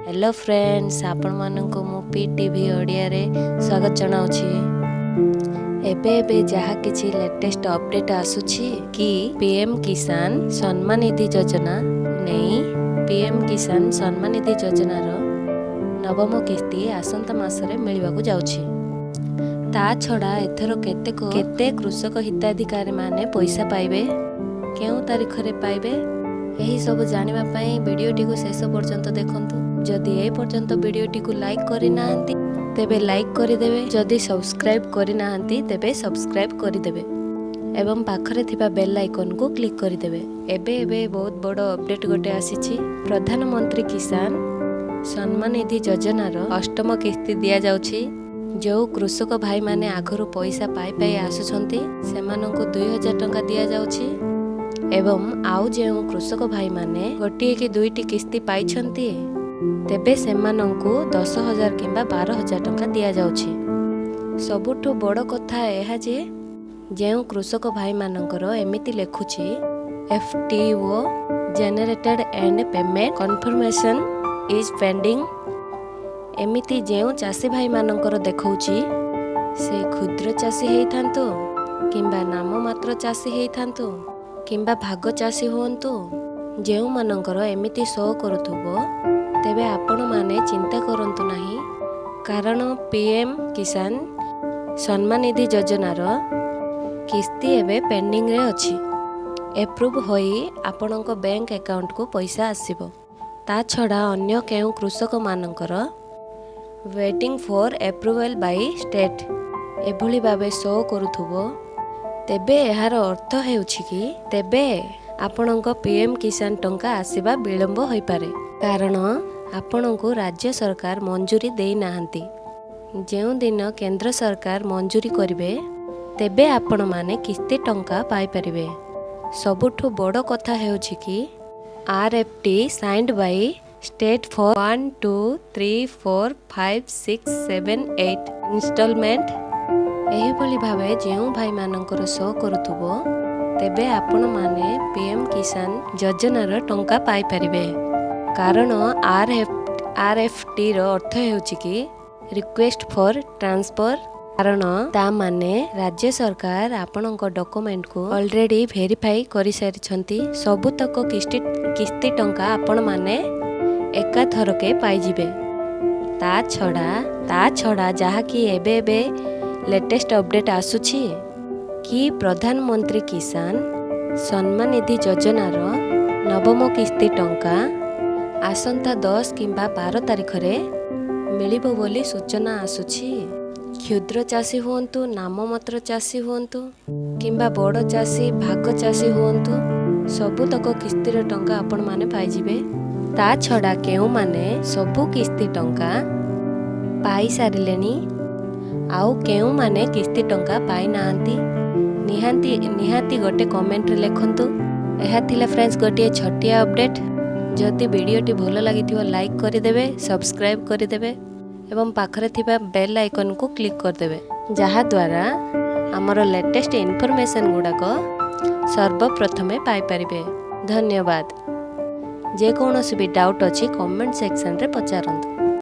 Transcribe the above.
Hello friends, ଆପଣମାନଙ୍କୁ ମୁଁ PTV ଓଡ଼ିଆରେ ସ୍ୱାଗତ ଜଣାଉଛି। ଏବେ ଏବେ ଯାହା କିଛି ଲେଟେଷ୍ଟ ଅପଡେଟ୍ ଆସୁଛି କି ପିଏମ୍ କିଷାନ ସମ୍ମାନ ନିଧି ଯୋଜନା ନେଇ, ପିଏମ୍ କିଷାନ ସମ୍ମାନ ନିଧି ଯୋଜନାର ନବମ କିସ୍ତି ଆସନ୍ତା ମାସରେ ମିଳିବାକୁ ଯାଉଛି। ତା ଛଡ଼ା ଏଥର କେତେକ କେତେ କୃଷକ ହିତାଧିକାରୀମାନେ ପଇସା ପାଇବେ, କେଉଁ ତାରିଖରେ ପାଇବେ, ଏହି ସବୁ ଜାଣିବା ପାଇଁ ଭିଡ଼ିଓଟିକୁ ଶେଷ ପର୍ଯ୍ୟନ୍ତ ଦେଖନ୍ତୁ। ଯଦି ଏ ପର୍ଯ୍ୟନ୍ତ ଭିଡ଼ିଓଟିକୁ ଲାଇକ୍ କରିନାହାନ୍ତି, ତେବେ ଲାଇକ୍ କରିଦେବେ। ଯଦି ସବସ୍କ୍ରାଇବ୍ କରିନାହାନ୍ତି, ତେବେ ସବସ୍କ୍ରାଇବ୍ କରିଦେବେ ଏବଂ ପାଖରେ ଥିବା ବେଲ୍ ଆଇକନ୍କୁ କ୍ଲିକ୍ କରିଦେବେ। ଏବେ ଏବେ ବହୁତ ବଡ଼ ଅପଡେଟ୍ ଗୋଟେ ଆସିଛି। ପ୍ରଧାନମନ୍ତ୍ରୀ କିଷାନ ସମ୍ମାନ ନିଧି ଯୋଜନାର ଅଷ୍ଟମ କିସ୍ତି ଦିଆଯାଉଛି। ଯେଉଁ କୃଷକ ଭାଇମାନେ ଆଗରୁ ପଇସା ପାଇ ପାଇ ଆସୁଛନ୍ତି, ସେମାନଙ୍କୁ 2000 ଟଙ୍କା ଦିଆଯାଉଛି ଏବଂ ଆଉ ଯେଉଁ କୃଷକ ଭାଇମାନେ ଗୋଟିଏ କି ଦୁଇଟି କିସ୍ତି ପାଇଛନ୍ତି, ତେବେ ସେମାନଙ୍କୁ 10,000 କିମ୍ବା 12,000 ଟଙ୍କା ଦିଆଯାଉଛି। ସବୁଠୁ ବଡ଼ କଥା ଏହା ଯେ ଯେଉଁ କୃଷକ ଭାଇମାନଙ୍କର ଏମିତି ଲେଖୁଛି "FTO generated and payment confirmation is pending", ଏମିତି ଯେଉଁ ଚାଷୀ ଭାଇମାନଙ୍କର ଦେଖାଉଛି, ସେ କ୍ଷୁଦ୍ର ଚାଷୀ ହେଇଥାନ୍ତୁ କିମ୍ବା ନାମମାତ୍ର ଚାଷୀ ହେଇଥାନ୍ତୁ କିମ୍ବା ଭାଗ ଚାଷୀ ହୁଅନ୍ତୁ, ଯେଉଁମାନଙ୍କର ଏମିତି ଶୋ କରୁଥିବ, ତେବେ ଆପଣମାନେ ଚିନ୍ତା କରନ୍ତୁ ନାହିଁ, କାରଣ ପିଏମ୍ କିଷାନ ସମ୍ମାନ ନିଧି ଯୋଜନାର କିସ୍ତି ଏବେ ପେଣ୍ଡିଂରେ ଅଛି। ଏପ୍ରୁଭ୍ ହୋଇ ଆପଣଙ୍କ ବ୍ୟାଙ୍କ ଆକାଉଣ୍ଟକୁ ପଇସା ଆସିବ। ତା ଛଡ଼ା ଅନ୍ୟ କେଉଁ କୃଷକମାନଙ୍କର "waiting for approval by state" ଏଭଳି ଭାବେ ଶୋ କରୁଥିବ, ତେବେ ଏହାର ଅର୍ଥ ହେଉଛି କି ତେବେ ଆପଣଙ୍କ ପିଏମ୍ କିଷାନ ଟଙ୍କା ଆସିବା ବିଳମ୍ବ ହୋଇପାରେ, କାରଣ ଆପଣଙ୍କୁ ରାଜ୍ୟ ସରକାର ମଞ୍ଜୁରୀ ଦେଇନାହାନ୍ତି। ଯେଉଁଦିନ କେନ୍ଦ୍ର ସରକାର ମଞ୍ଜୁରୀ କରିବେ, ତେବେ ଆପଣମାନେ କିସ୍ତି ଟଙ୍କା ପାଇପାରିବେ। ସବୁଠୁ ବଡ଼ କଥା ହେଉଛି କି "RFT signed by state for 1, 2, 3, 4, 5, 6, 7, 8 installment" ଏହିଭଳି ଭାବେ ଯେଉଁ ଭାଇମାନଙ୍କର ଶୋ କରୁଥିବ, ତେବେ ଆପଣମାନେ ପିଏମ୍ କିଷାନ ଯୋଜନାର ଟଙ୍କା ପାଇପାରିବେ, କାରଣ ଆର୍ ଏଫ୍ ଟିର ଅର୍ଥ ହେଉଛି କି ରିକ୍ୱେଷ୍ଟ ଫର୍ ଟ୍ରାନ୍ସଫର୍। କାରଣ ତା ମାନେ ରାଜ୍ୟ ସରକାର ଆପଣଙ୍କ ଡକୁମେଣ୍ଟକୁ ଅଲରେଡ଼ି ଭେରିଫାଇ କରିସାରିଛନ୍ତି। ସବୁତକ କିସ୍ତି ଟଙ୍କା ଆପଣମାନେ ଏକାଥରକେ ପାଇଯିବେ। ତା ଛଡ଼ା ଯାହାକି ଏବେ ଏବେ ଲେଟେଷ୍ଟ ଅପଡେଟ୍ ଆସୁଛି କି ପ୍ରଧାନମନ୍ତ୍ରୀ କିଷାନ ସମ୍ମାନ ନିଧି ଯୋଜନାର ନବମ କିସ୍ତି ଟଙ୍କା ଆସନ୍ତା 10 କିମ୍ବା 12 ତାରିଖରେ ମିଳିବ ବୋଲି ସୂଚନା ଆସୁଛି। କ୍ଷୁଦ୍ର ଚାଷୀ ହୁଅନ୍ତୁ, ନାମମାତ୍ର ଚାଷୀ ହୁଅନ୍ତୁ କିମ୍ବା ବଡ଼ ଚାଷୀ, ଭାଗ ଚାଷୀ ହୁଅନ୍ତୁ, ସବୁତକ କିସ୍ତିର ଟଙ୍କା ଆପଣମାନେ ପାଇଯିବେ। ତା ଛଡ଼ା କେଉଁମାନେ ସବୁ କିସ୍ତି ଟଙ୍କା ପାଇସାରିଲେଣି ଆଉ କେଉଁମାନେ କିସ୍ତି ଟଙ୍କା ପାଇନାହାନ୍ତି, ନିହାତି ନିହାତି ଗୋଟେ କମେଣ୍ଟରେ ଲେଖନ୍ତୁ। ଏହା ଥିଲା ଫ୍ରେଣ୍ଡସ୍, ଗୋଟିଏ ଛୋଟିଆ ଅପଡେଟ୍। ଯଦି ଭିଡ଼ିଓଟି ଭଲ ଲାଗିଥିବ, ଲାଇକ୍ କରିଦେବେ, ସବସ୍କ୍ରାଇବ୍ କରିଦେବେ ଏବଂ ପାଖରେ ଥିବା ବେଲ୍ ଆଇକନ୍କୁ କ୍ଲିକ୍ କରିଦେବେ, ଯାହାଦ୍ୱାରା ଆମର ଲେଟେଷ୍ଟ ଇନଫର୍ମେସନ୍ ଗୁଡ଼ାକ ସର୍ବପ୍ରଥମେ ପାଇପାରିବେ। ଧନ୍ୟବାଦ। ଯେକୌଣସି ବି ଡାଉଟ୍ ଅଛି, କମେଣ୍ଟ ସେକ୍ସନରେ ପଚାରନ୍ତୁ।